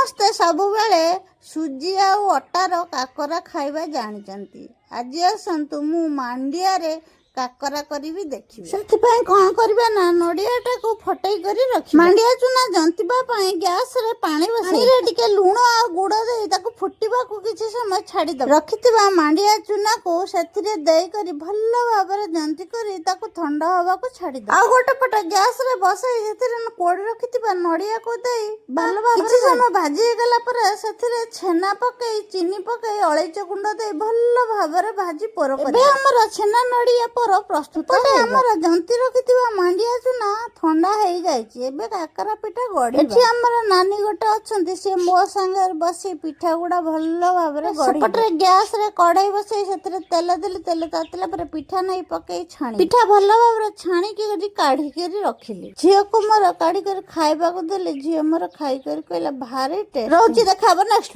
ସମସ୍ତେ ସବୁବେଳେ ସୁଜି ଆଉ ଅଟାର କାକରା ଖାଇବା ଜାଣିଛନ୍ତି। ଆଜି ଆସନ୍ତୁ, ମୁଁ ମାଣ୍ଡିଆରେ କାକରା କରିବି, ଦେଖିବେ। ସେଥିପାଇଁ କ'ଣ କରିବା ନା, ନଡ଼ିଆଟାକୁ ଫଟେଇ କରି ରଖିବା। ମାଣ୍ଡିଆ ଚୁନା ଜନ୍ତିବା ପାଇଁ ଗ୍ୟାସରେ ପାଣି ବସେଇ ପାଣିରେ ଟିକେ ଲୁଣ ଆଉ ଗୁଡ଼ ଦେଇ ତାକୁ ଫୁଟିବାକୁ କିଛି ସମୟ ଛାଡ଼ିଦେବା। ରଖିଥିବା ମାଣ୍ଡିଆ ଚୁନାକୁ ସେଥିରେ ଦେଇକରି ଭଲ ଭାବରେ ଜନ୍ତି କରି ତାକୁ ଥଣ୍ଡା ହବାକୁ ଛାଡ଼ିଦେବା। ଆଉ ଗୋଟେ ପଟ ଗ୍ୟାସରେ ବସେଇ ସେଥିରେ କୋରି ରଖିଥିବା ନଡ଼ିଆକୁ ଦେଇ ଭଲ ଭାବରେ କିଛି ସମୟ ଭାଜି ହେଇଗଲା ପରେ ସେଥିରେ ଛେନା ପକେଇ, ଚିନି ପକେଇ, ଅଳେଇଚ ଗୁଣ୍ଡ ଦେଇ ଭଲ ଭାବରେ ଭାଜି ପୋର କରିବା। ଏବେ ଆମର ଛେନା ନଡ଼ିଆ ପୋର ପ୍ରସ୍ତୁତ। ଏପଟେ ଆମର ଜନ୍ତି ରଖିଥିବା ମାଣ୍ଡିଆ ଚୁନା ଥଣ୍ଡା ହେଇଯାଇଛି। ଏବେ କାକରା ପିଠା ଗଢ଼ିବା। ଏଠି ଆମର ନାନୀ ଗୋଟେ ଅଛନ୍ତି, ସିଏ ମୋ ସାଙ୍ଗରେ ବସି ପିଠା ଗୁଡା ଭଲ ଭାବରେ ଗଢ଼ିବେ। ସେପଟରେ ଗ୍ୟାସରେ କଢେଇ ବସେଇ ସେଥିରେ ତେଲ ଦେଲି। ତେଲ ତାତିଲା ପରେ ପିଠା ନେଇ ପକେଇ ଛାଣି, ପିଠା ଭଲ ଭାବରେ ଛାଣିକି କାଢିକରି ରଖିଲି। ଝିଅକୁ ମୋର କାଢି କରି ଖାଇବାକୁ ଦେଲି। ଝିଅ ମୋର ଖାଇକରି କହିଲା, ଭାରି ଟେଷ୍ଟ। ରହୁଛି, ଦେଖା ହବ ନେକ୍ସଟ।